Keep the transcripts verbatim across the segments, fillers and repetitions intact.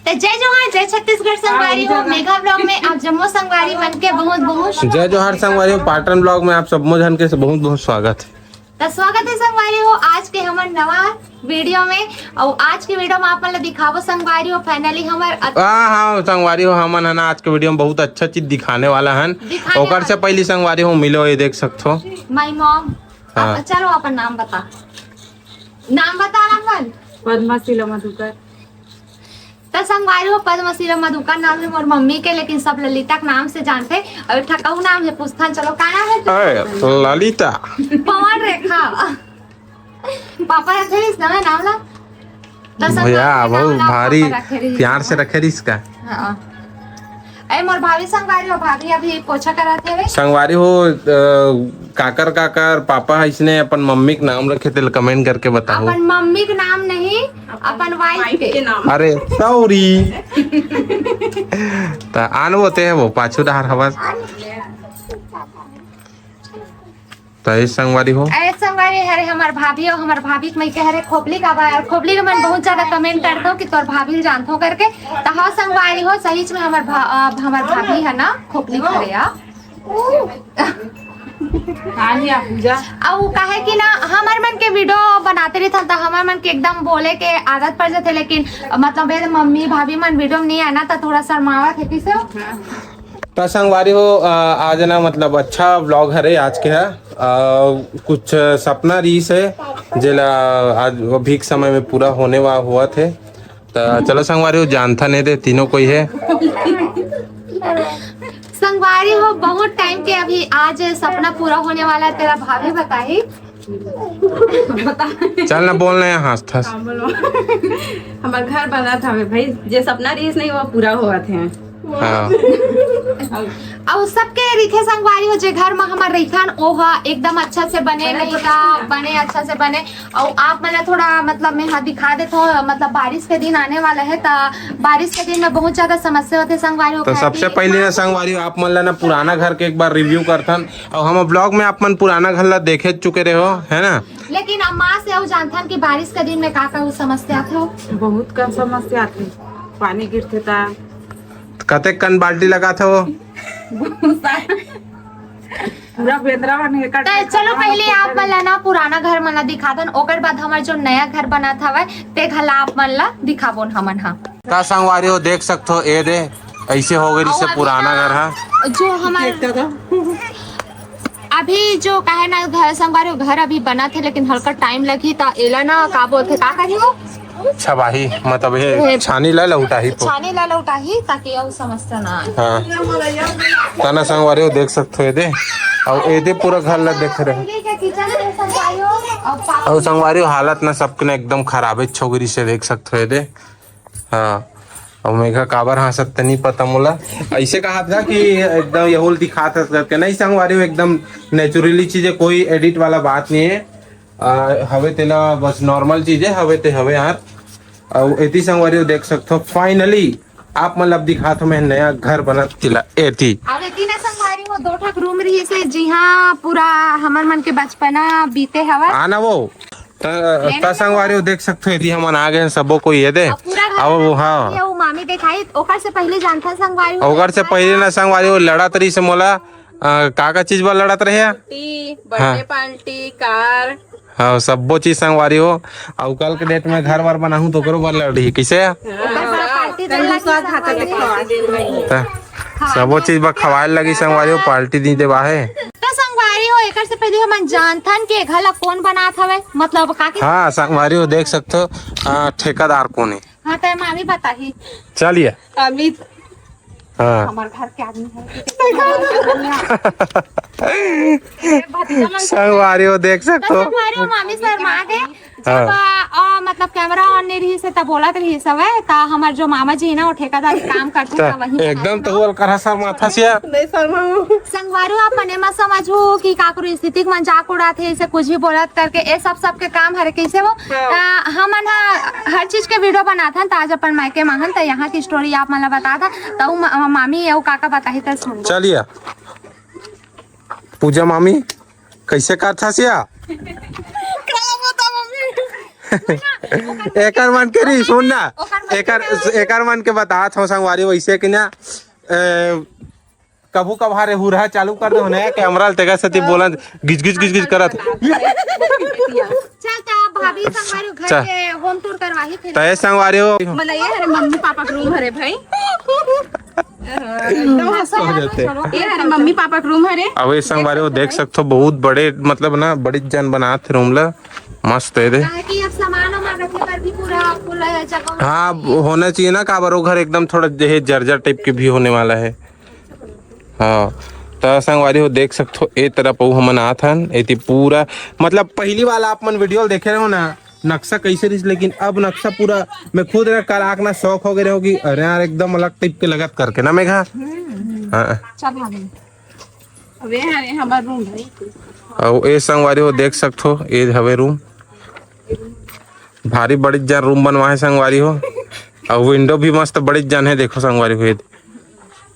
त जय जोहार, जय छत्तीसगढ़ संगवारी हो। मेघा vlog में आप जम्मो संगवारी मन के बहुत बहुत जय जोहार संगवारी हो। पाटन vlog में आप सबो झन के बहुत बहुत स्वागत हे। त स्वागत हे संगवारी हो आज के हमर नवा video में। अउ आज के video में आप मन ला दिखाबो संगवारी हो, finally हमर अत- हाँ हाँ संगवारी हो, हमन ह ना आज के video में बहुत अच्छा चीज दिखाने वाला हन। दिखाने ओकर से वाला। पहली संगवारी हो मिलो, ये देख सकथो। My mom। हाँ। अब चलो अपन नाम बता, नाम बता अपन। पद्माशीला मधुकर। त संगवारी हो, पद्मशीला मधुकर नाम हे मोर मम्मी के, लेकिन सब ललिता के नाम से जानथे। अउ एक ठा कहू नाम हे, पूछथन, चलो, का नाम हे? अरे, ललिता। पवन रेखा। पापा रखे रहिस ना नाम ला? त संगवारी भैया, के नाम बहुत ला भारी पापा रखे रहिस प्यार ना। से रखे रहिस का? हाँ। ए, मोर भाभी संगवारी हो, भाभी अभी पोछा करत हेवे। संगवारी हो, अ, काकर काकर पापा ह इसने अपन मम्मी के नाम रखे, तेला comment करके बताओ। अपन मम्मी के नाम नहीं, अपन wife के। अरे sorry। त आन वो ते हे वो पाछू डहार हवस। त ए संगवारी हो। ए संगवारी, हरे हमर भाभी हो, हमर भाभी के मइके हरे खोपली का बा, अउ खोपली के मन बहुत ज्यादा comment करथो कि तोर भाभी ल जानथो करके। त हाँ संगवारी हो, सहीच में हमर भा-, अ, हमर भाभी हे ना खोपली के हरे आ। हाँ जी, आप पूजा। अउ काहे कि ना हमर मन के video बनाते रहिथन त हमर मन के एकदम बोले के आदत पड़ जाथे, लेकिन मतलब ए मम्मी भाभी मन video में नहीं आना त थोड़ा शर्मावत हे, किसे हो? त संगवारी हो, अ, आज ना मतलब अच्छा vlog हरे आज के ह। अ, कुछ सपना रहिस हे जेला आज अभी के समय में पूरा होने वा होवत हे। त चलो संगवारी हो, जानथन ए दे तीनों कोई हे। संगवारी हो, बहुत time के अभी आज सपना पूरा होने वाला हे, तेला भाभी बताही। चल ना, बोल ना, यहाँ हंसथस। हाँ, बोलो। हमर घर बनत हवे भाई, जे सपना रहिस नहीं, वो पूरा होवत हे। हाँ। अउ सबके रहिथे संगवारी हो, जे घर म हमर रहिथन, ओ ह एकदम अच्छा से बने, बने नहीं त बने, अच्छा से बने। अउ आप मन ला थोड़ा मतलब मैं हा दिखा देथो, मतलब बारिश के दिन आने वाला हे, त बारिश के दिन में बहुत ज्यादा समस्या होथे संगवारी हो, तो सबसे पहले ना संगवारी हो, आप मन ला ना पुराना घर के एक बार review करथन। अउ हम vlog में आप मन पुराना घर ला देखे चुके रहे हो, है ना? लेकिन अम्मा से अउ जानथन कि बारिश के दिन में का का समस्या आथे? बहुत कम समस्या आथे, पानी गिरथे ता। कतेक कन बाल्टी लगाथे वो? पूरा बेंदरा बन के त चलो पहले आप मन ला ना पुराना घर मन ला दिखा दन, ओकर बाद हमर जो नया घर बनत हवय ते घर ला आप मन ला दिखाबोन हमन हा। त संगवारी हो देख सकथो, ए दे ऐसे हो गई अउ से अभी पुराना ना घर हा। जो हमर अभी जो काहे ना घर संगवारी हो, घर अभी बनत हे लेकिन हल्का time लगही, त एला ना का बोलथे, का करही वो? छबाही, मतलब हे हे। छानी ला लहुटाही पो। छानी ला लहुटाही ताकि अउ समस्या ना आए। हाँ। तना संगवारी हो देख सकथो ए दे। अउ ए दे पूरा घर ला देख रहे। पहले के kitchen हे संगवारी हो, अउ पा- अउ संगवारी हो हालत ना सबके ना एकदम खराबे छोगरी से देख सकथो ए दे। हाँ। अउ मेघा काबर हाँसत ते नहीं पता मोला। ऐसे कहा था कि एकदम यहूल दिखात हस करके। नहीं संगवारी हो एकदम naturally चीजें, कोई edit वाला बात नहीं है। आ, हवे तेला बस normal चीज हे, हवे ते हवे यार। अउ एती संगवारी हो देख सकथो, finally आप मन ला अब दिखात हो मैं नया घर बनत तेला एती। अब एती ना संगवारी हो दो ठक room रहिस हे, जिहाँ पूरा हमर मन के बचपना बीते हवय। आना वो। त, त संगवारी हो देख सकथो, एती हमन आ गए सबो कोई ये दे। अब पूरा घर अब वो, हाँ। ये वो मामी दिखाई, ओकर से पहले जानथन संगवारी हो। ओकर से पहले ना संगवारी हो लड़त रहिस हे मोला, आ, का का चीज बर लड़त रहे? Party, हाँ। Birthday party, car। हाँ, सब्बो चीज संगवारी हो। अउ कल के date में घर वर बनाहूँ तो ओकरो बर लड़ रही, कैसे? हाँ, party देन लगी संगवारी हो। त सबो चीज बर खवाए लगी संगवारी हो, party दी देवा है। त संगवारी हो, एकर से पहले हमन जानथन कि ए घर ला कौन बनात हवे, मतलब का के? हाँ, संगवारी हो देख सकथो, आ, ठेकेदार कौन है? हाँ, त मामी बताही। चलिए। अमित। हाँ। हमार घर के आदमी है। संगवारी हो देख सकथो। संगवारी हो मामी शर्मा गे। जब, हाँ। अ, मतलब camera on नहीं रही से तब बोलत रही सवे, त हमार जो मामा जी है ना, वो ठेकेदार के काम करते त हैं, वहीं एकदम तो बोल कर शर्मा था सिया। नहीं शर्मा। संगवारी हो, आप मने मत समझू कि काकरो स्थिति के मजाक उड़ात है, इसे कुछ भी बोलत करके, ये सब सबके काम हरे कैसे वो। हाँ। त हमन ह हर चीज के video बनाथन, त आज अपन मायके मा हन, त यहाँ की story आप मन ला बताथन, त उ मा-, मामी अउ काका बताही त सुन। चलिए। पूजा मामी, कैसे करथस या? का बता मम्मी? एकर मन के रही, सुन ना, एकर, एकर मन के बतात हव संगवारी, वैसे कि ना, ए, कभू कभार हुरहा चालू कर दे हो ना, कैमरा ल तेकर सेती बोलन, गिज गिज गिज गिज करत। चल, त भाभी संगवारी घर चल। के होम टूर करवाही फिर। तय संगवारी हो। मतलब ये हरे मम्मी पापा के रूम हरे भाई। हो जाते। ये हरे मम्मी पापा के रूम हरे। अब ये संगवारी हो देख सकथो, बहुत बड़े, मतलब ना, बड़ी जन बनात हे रूम ला। मस्त हे दे। काहे कि अब सामान वामान रखे बर भी पूरा, पूरा जगह हाँ, होना चाहिए ना, काबर वो घर एकदम थोड़ा जे हे जर्जर टाइप के भी होने वाला है। हाँ, त संगवारी हो देख सकथो, ए तरफ अउ हमन आत हन, एती पूरा, मतलब, पहली वाला आप मन वीडियो ल देखे रहो ना, नक्शा कैसे रहिस, लेकिन अब नक्शा पूरा, मैं खुद रे कल आँख ना शौक हो गए रहो कि अरे यार, एकदम अलग टाइप के लगत करके ना, मेघा। हाँ। चल, हाँ, अबे, अरे, हमार रूम भाई। अउ ए संगवारी हो देख सकथो, ए हवे रूम, भारी बड़ी जान रूम बनवा हे संगवारी हो, अउ विंडो भी मस्त बड़ी जान हे। देखो संगवारी हो, ए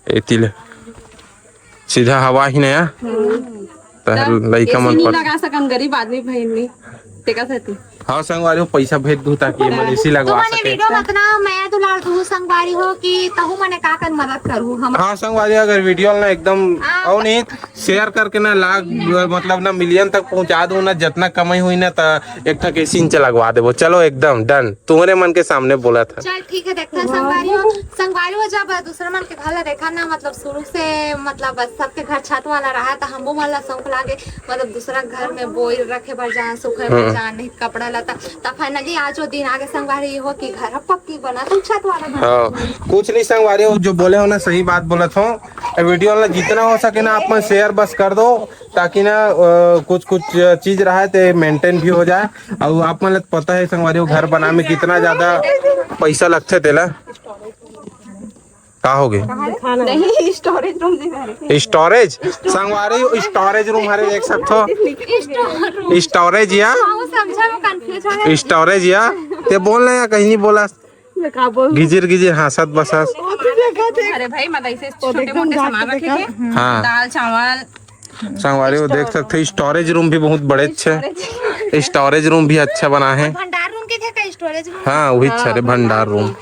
एती ले सीधा हवा ही नया। हम्म। तहर तब लइका मन एसी नहीं पर लगा सकन, गरीब आदमी भाई नहीं, तेका सेती। हाँ संगवारी हो, पैसा भेज दू ताकि ये मन एसी लगवा तुमन ये सके। वीडियो मत ना, मैं दुलार दू संगवारी हो कि तहू मने का कर मदद करू हम। हाँ संगवारी, अगर वीडियो ना एकदम हाँ। अउ नहीं शेयर करके ना लाख, मतलब ना मिलियन तक पहुंचा दू ना, जितना कमाई हुई ना, त एक ठक एसी नीचे लगवा देबो। चलो एकदम डन, तुम्हरे मन के सामने बोला था। चल ठीक है, देखते हैं संगवारी हो, संगवारी हो जब दूसरा मन के घर ला देखा ना, मतलब शुरू से, मतलब सबके घर छत वाला रहा, त हमो मन ला शौक लागे, मतलब दूसरा घर में बोई रखे बर जान, सुखे बर हम्म। जान, नहीं कपड़ा लता। त फाइनली आज वो दिन आगे संगवारी हो कि घर अब पक्की बना, तुम छत वाला बना। हाँ, कुछ नहीं संगवारी हो, जो बोले हो ना सही बात बोलत हो। ए वीडियो ला जितना हो सके ना आप मन शेयर बस कर दो, ताकि ना अ, कुछ कुछ चीज रहा है ते मेंटेन भी हो जाए। और आप मन ला पता है संगवारी हो घर बनाए में कितना ज्यादा पैसा लगथे तेला। का हो गए? नहीं, स्टोरेज रूम दिखा रहे थे। स्टोरेज? संगवारी स्टोरेज रूम हरे देख सकथो। स्टोरेज या? हाँ, वो समझा, वो कंफ्यूज हो गया। स्टोरेज या? ते बोल ना या कहीं नहीं बोला। मैं का बोल? गिजिर गिजिर हाँसत बसस। अरे भाई, मतलब ऐसे छोटे मोटे सामान रखे थे। हाँ। दाल चावल। संगवारी हो देख सकते हो, स्टोरेज रूम भी बहुत बड़े अच्छे। स्टोरेज रूम भी अच्छा बना है। भंडार रूम के थे का स्टोरेज रूम? हाँ, वही अच्छा रे, भंडार रूम।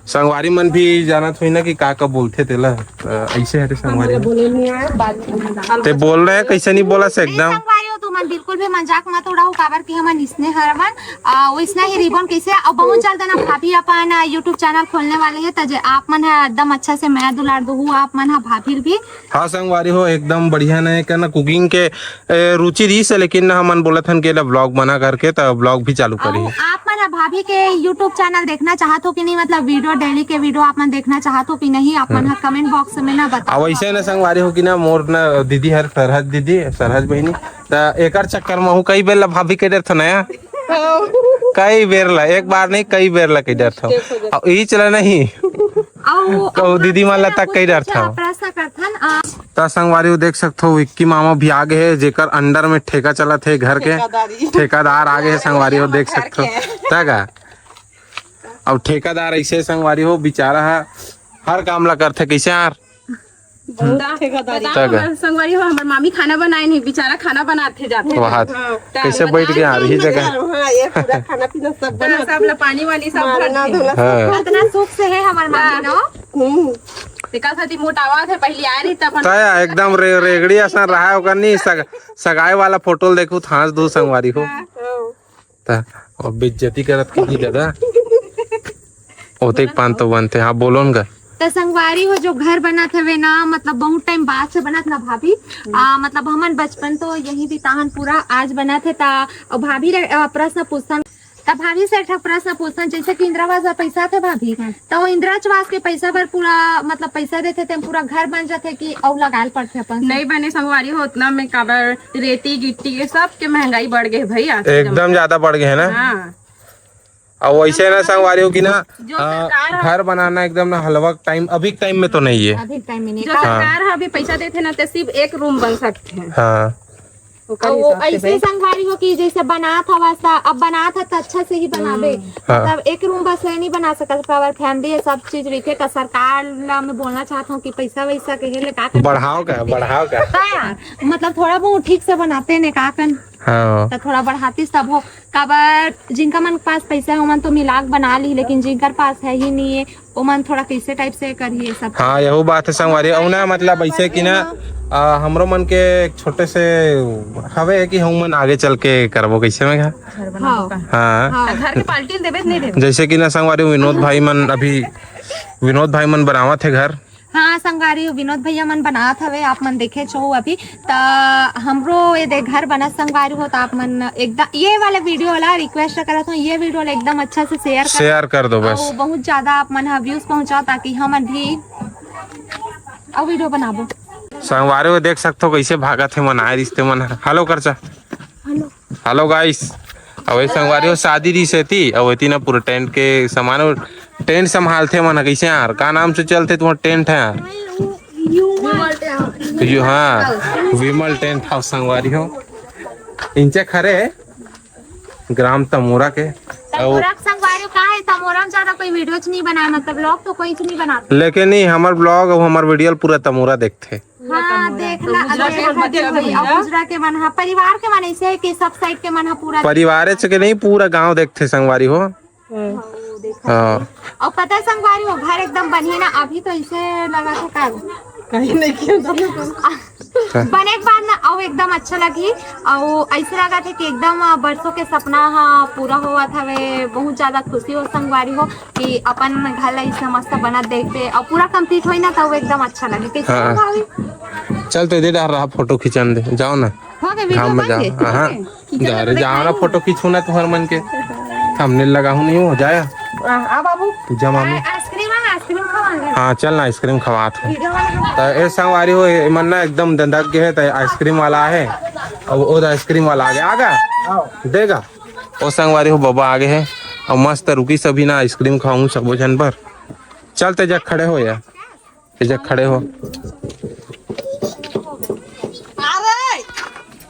संगवारी मन भी जानत होई ना कि का का बोलथे तेला। अ, ऐसे हरे संगवारी मन। बोले नहीं आया, बाद में। ते बोल रहे हैं, कैसे नहीं बोला से नहीं, एकदम। संगवारी हो, तुमन बिल्कुल भी मजाक मत उड़ाओ, काबर कि हमन इसने हरवन, आ, वैसना ही रिबन कैसे, अब बहुत जल्द ना भाभी अपन, आ, YouTube चैनल खोलने वाले हैं, त जे आप मन है एकदम अच्छा से मया दुलार दू, आप मन है भाभी भी। हाँ संगवारी हो, एकदम बढ़िया ने करना कुकिंग के ए, रुचि रहिस हे, लेकिन हमन बोलत हन कि एला व्लॉग बना करके, त व्लॉग भी चालू करी। अउ आप मन ह भाभी के YouTube चैनल देखना चाहत हो कि नहीं? मतलब वीडियो, डेली के वीडियो आप मन देखना चाहत हो कि नहीं? आप मन ह कमेंट बॉक्स में ना बताओ। अब ऐसे ना संगवारी हो कि ना मोर ना दीदी हर सरहज दीदी, सरहज बहिनी, त एकर चक्कर में हूँ कई बेर ला भाभी के डर था नया, कई बेर ला, एक बार नहीं कई बेर ला कई डर था। अब ई चला नहीं, अउ कहू दीदी मन ला तक कई डर था। प्रश्न करथन, आ, त संगवारी हो देख सकथो, विक्की मामा भी आ गए हे, जेकर अंडर में ठेका चलत हे घर के। ठेकेदारी। ठेकेदार आ गए हे संगवारी हो देख सकथो। तय का? अब ठेकेदार ऐसे संगवारी हो, बेचारा ह हर काम ला करथे, कैसे यार? बहुत ठेकेदारी। बताओ, तय का? हमारे संगवारी हो, हमारे मामी खाना बनाए नहीं, बेचारा खाना बनाते जाते। वाह। हाँ। कैसे बैठ गया यार, यही जगह? हाँ, ये पूरा खाना पीना सब हाँ, बनाते। सब ला पानी वानी सब भर मारना दे। धोना सब हाँ। करते। इतना सुख से है हमारे मामी ना। हम्म। एकर सेती मोटावा थे, पहली आए रही तब हम तय एकदम रे-, रेगड़ी असन रहा ओकर नी, सग-, सगाई वाला फोटो ल देखू, थांस दू संगवारी हो। हाँ। त अब बेइज्जती करत कि नहीं दादा? ओतेक पान तो बनते, हाँ, बोलो न गा। त संगवारी हो, जो घर बनत हवे ना, मतलब बहुत टाइम बाद से बनत ना भाभी, आ, मतलब हमन बचपन तो यही बिताहन पूरा, आज बनत हे त, अउ भाभी रे, अ, प्रश्न पूछथन, त भाभी से एक ठो प्रश्न पूछथन, जैसे कि इंदिरा आवास बर पैसा आथे भाभी, हम्म। त वो इंदिरा आवास के पैसा बर पूरा, मतलब पैसा देथे, तेम पूरा घर बन जाथे कि अउ लगाए ल पड़थे अपन से? नहीं बने संगवारी हो, उतना में काबर रेती गिट्टी के सब के महंगाई बढ़ गए हे भाई, आज के एकदम जमाना। ज्यादा बढ़ गए हे ना। हाँ। अउ वैसे ना संगवारी हो कि ना, जो आ, सरकार ह घर बनाना एकदम ना हलवा टाइम, अभी टाइम में तो नहीं है। अभी टाइम में नहीं। जो हाँ। सरकार ह अभी पैसा देथे ना, ते सिर्फ एक रूम बन सकथे। हाँ। ओकर अउ हिसाब से ऐसे भाई। संगवारी हो कि जैसे बनात हवस त, अब बनात ह त अच्छा से ही बनाबे। हम्म। हाँ। मतलब एक रूम बस नहीं बना सकत, काबर फैमिली ये सब चीज रहिथे। त सरकार ला मैं बोलना चाहत हूँ कि पैसा वैसा के हे ले का कर बढ़ाओ का, बढ़ाओ का। का? मतलब थोड़ा बहुत ठीक से बनाते ने का कन। हाँ। त थोड़ा बढ़ातीस तब हो, काबर जिनका मन पास पैसा हे, ओमन तो मिलाक बना ली, लेकिन जिनकर पास हे ही नहीं हे, ओमन थोड़ा कैसे टाइप से करही ये सब। हाँ, यहू बात हे संगवारी। अउ ना, मतलब, ऐसे कि ना, आ, हमरो मन के एक छोटे से हवे कि हम मन आगे चल के करबो, कैसे में का? घर बनाबो हाँ। का? हाँ। हाँ। त घर के पार्टी देबे त नहीं देबे? जैसे कि ना संगवारी, विनोद भाई मन अभी, विनोद भाई मन बनावत हे घर। हाँ संगवारी, विनोद भैया मन बनात हवे, आप मन देखे हो अभी। त हमरो ये दे घर बनत संगवारी हो, त आप मन एकदम ये वाला वीडियो ला रिक्वेस्ट करत हो, ये वीडियो ला एकदम अच्छा से शेयर कर, शेयर कर दो बस। अउ बहुत ज्यादा आप मन ह व्यूज पहुंचाओ, ताकि हमन भी अउ वीडियो बनाबो। संगवारी हो, देख सकथो कैसे भागत हे मन, आए रिश्ते मन ह। हेलो करचा। हेलो। हेलो गाइस, अउ ये संगवारी हो, शादी रहिस हे ती, अउ एती ना पूरा टेंट के सामान, टेंट संभालथे मन ह। कैसे यार, का नाम से चलथे तुम्हारा टेंट हे यार? यू, हाँ, विमल टेंट हाउस संगवारी हो। इंचे खरे हे ग्राम तमोरा के। अउ तमोरा के संगवारी हो, का हे, तमोरा में ज्यादा कोई वीडियोज नहीं बनाए, मतलब व्लॉग तो कोई नहीं बनाते। लेकिन नहीं, हमर व्लॉग अउ हमर वीडियो पूरा तमोरा देखथे। हाँ, देखना, गुजरा के देखना मन जरूरी हे। अउ गुजरा के मन ह, परिवार के मन ऐसे हे कि सब साइड के मन ह पूरा परिवार च के नहीं, पूरा गांव देखथे संगवारी हो। हाँ। हाँ। अउ पता हे संगवारी हो, घर एकदम बनही ना, अभी तो ऐसे लगा था का कहीं नहीं किया था। बने के बाद ना अउ एकदम अच्छा लगही। अउ ऐसे लगा था कि एकदम बरसों के सपना हा पूरा होवत हवे। बहुत ज्यादा खुशी हो संगवारी हो कि अपन घर ला ऐसे मस्त बनत देखते, अउ पूरा कंप्लीट होई ना, त वो एकदम अच्छा लगे। कैसे हाँ। हो भाभी? चल तो दे डार रहा, फोटो खिंचन दे, जाओ ना। हो गए, वीडियो घाम में बन जाओ। गए? हाँ। ठीक है। जा रे, जाओ ना, फोटो खींचू ना तुहर मन के। थंबनेल लगाहूं नहीं हो जाए। हाँ, आ बाबू। पूजा मामी। आइसक्रीम है, आइसक्रीम खवाएंगे। हाँ, चल ना, आइसक्रीम खवात हूँ। वीडियो वाला खवा- त ए संगवारी हो, ए मन ना एकदम दंदक गए है, त आइसक्रीम वाला है। अब वो आइसक्रीम वाला आ गया, आ गया। देगा। ओ संगवारी हो, बबा आ गए है। अब मस्त रुकी सभी ना, आइसक्रीम खवाऊं सबो झन पर। चल ते जा, खड़े हो यार। ए जा, खड़े हो। अरे!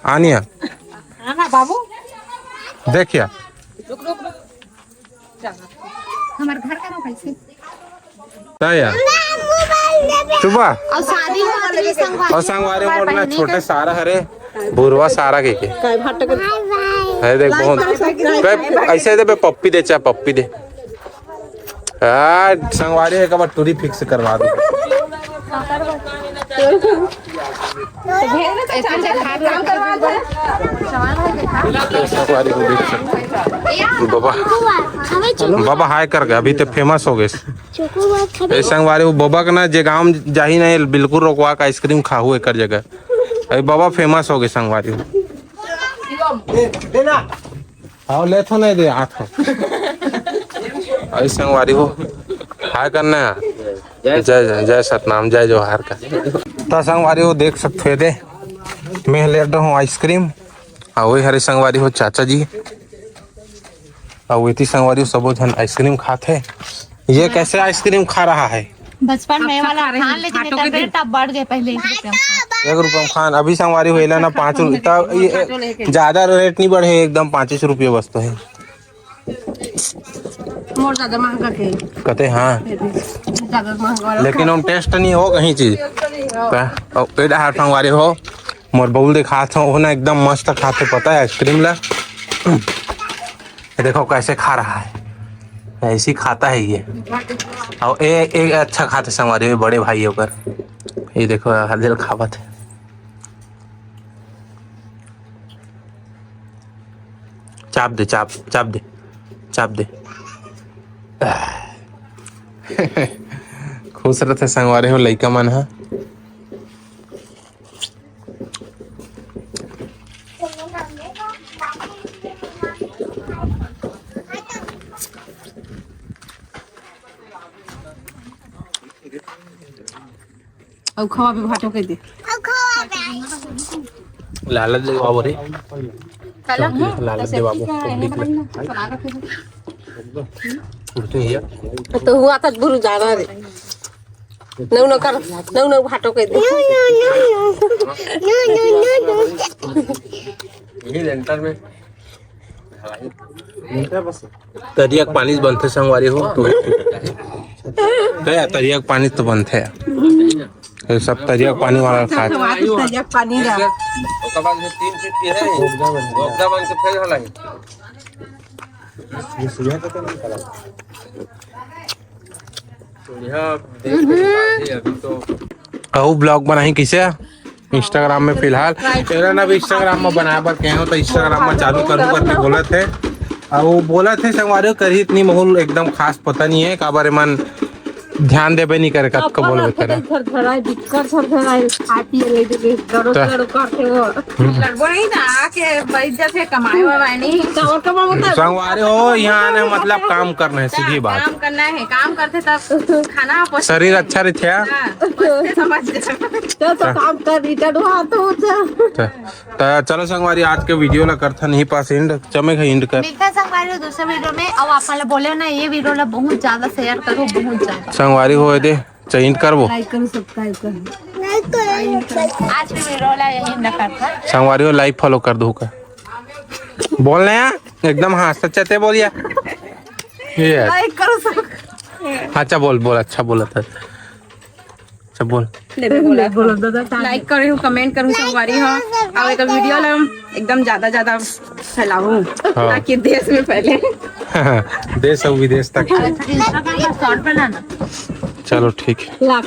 आनिया। आना बाबू। देखिया। रुक, रुक, रुक। हमार घर का ना कैसे? ना यार। चुप बा। अउ शादी होत रही संगवारी। अउ संगवारी मोर ना छोटे सारा हरे, बुरवा सारा के के। काय भाटक। अरे देख, बहुत। बे, ऐसे दे बे, पप्पी दे, चाहे पप्पी दे। आ, संगवारी हे, एक बार टूरी फिक्स करवा दो। संगवारी हो, देख सकते। बाबा, बाबा हाय कर गए, अभी तो फेमस हो गए। ए संगवारी हो, बाबा के ना जे गांव जाही ना, ये बिल्कुल रोकवा के आइसक्रीम खाहू एकर जगह। अभी बाबा फेमस हो गए संगवारी हो। दे, देना। हाँ, ले तो नहीं दे, हाथ हो। अरे संगवारी हो, हाय करना है। जय, जय, जय सतनाम, जय जोहार का। तो संगवारी हो, देख सकते हो दे, मैं ले रहा हूँ आइसक्रीम। हाँ, वही हरे संगवारी हो, चाचा जी। अउ एती संगवारी हो, सबो झन आइसक्रीम खात हे। ये कैसे आइसक्रीम खा रहा है? बचपन में वाला खान लेकिन इतना रेट अब बढ़ गए, पहले एक रुपया में खान। एक रुपया में खान, अभी संगवारी हो एला ना पाँच रुपया, तब ये ज्यादा रेट नहीं बढ़े, एकदम पाँच रुपया बस तो है। मोर ज्यादा महंगा के। कते हाँ। ज्यादा महंगा वाला लेकिन खा। हम टेस्ट नहीं हो कहीं चीज। का? अउ ए डहार संगवारी हो, मोर बउल दिखात हो, वो ना एकदम मस्त खाते पता है आइसक्रीम ला। ये देखो कैसे खा रहा है, ऐसे ही खाता है ये। और ए, ए अच्छा खाते संगवारी हो, बड़े भाई होकर। ये देखो हल्दी खावत है। चाप दे, चाप, चाप दे, चाप दे। खुश रहते संगवारी हो लइका मन ह। अउ खवा पे भाटो के दे। लालच दे बाबू रे। काला? लालच दे बाबू, पब्लिक में। उठते ही है। तो हुआ था गुरु जाना रे। नौ नौ कर, नौ नौ भाटो के दे। यही लेंटर में। तरिया के पानी से बनथे संगवारी हो। गया तरिया के पानी तो बनथे। ये सब तरिया के पानी वाला खात। तरिया के पानी ला। ओकर बाद में तीन फीट के है, गोगदा बन के फेल होला। अभी तो अउ ब्लॉग बनाही कैसे? इंस्टाग्राम में फिलहाल, एला ना अभी इंस्टाग्राम में बनाए बर कहे हो, तो इंस्टाग्राम में चालू करू करके बोलत हे। अउ वो बोलत हे संगवारी हो, करही इतनी माहौल एकदम खास पता नहीं है, काबर एमन ध्यान देबे नहीं करे, कतको बोलबे करे। थरथराए, दिक्कत थरथराए, खाए पिए ले दे, गड़ो त- गड़ो करते हो। लड़बो नहीं ना, आके बैठ जाते, कमाए वाला नहीं। कमा, कमा होता है। संगवारी हो, यहाँ आने मतलब काम करना है, सीधी बात। काम करना है, काम करते तब खाना पच- शरीर अच्छा रहिथे। हाँ। हाँ, पचते समझ गए। तो, तो काम कर रही, चढ़वा तो होता। त त चलो संगवारी, आज के वीडियो ला करथन यहीं पास एंड। चमे का एंड कर। मिलता है संगवारी हो दूसरे वीडियो में। अब आप वाला बोले ना, ये वीडियो ला बहुत ज्यादा शेयर करो, बहुत ज्यादा। संगवारी हो दे, चाहे एंड करबो। लाइक करो, सब्सक्राइब करो। आज के वीडियो ला यही ना करता। संगवारी हो, लाइक फॉलो कर दो का। बोल ना यार, एकदम हाँ सच्चा ते बोलिया। ये यार। लाइक करो सब। अच्छा बोल, बोल, अच्छा बोला था। अच्छा बोल। बोलो दादा, लाइक करो, कमेंट करो संगवारी हो। और एक वीडियो ला एकदम ज्यादा ज्यादा फैलाओ, ताकि देश में फैले। देश और विदेश तक। शॉर्ट बनाना। चलो ठीक है।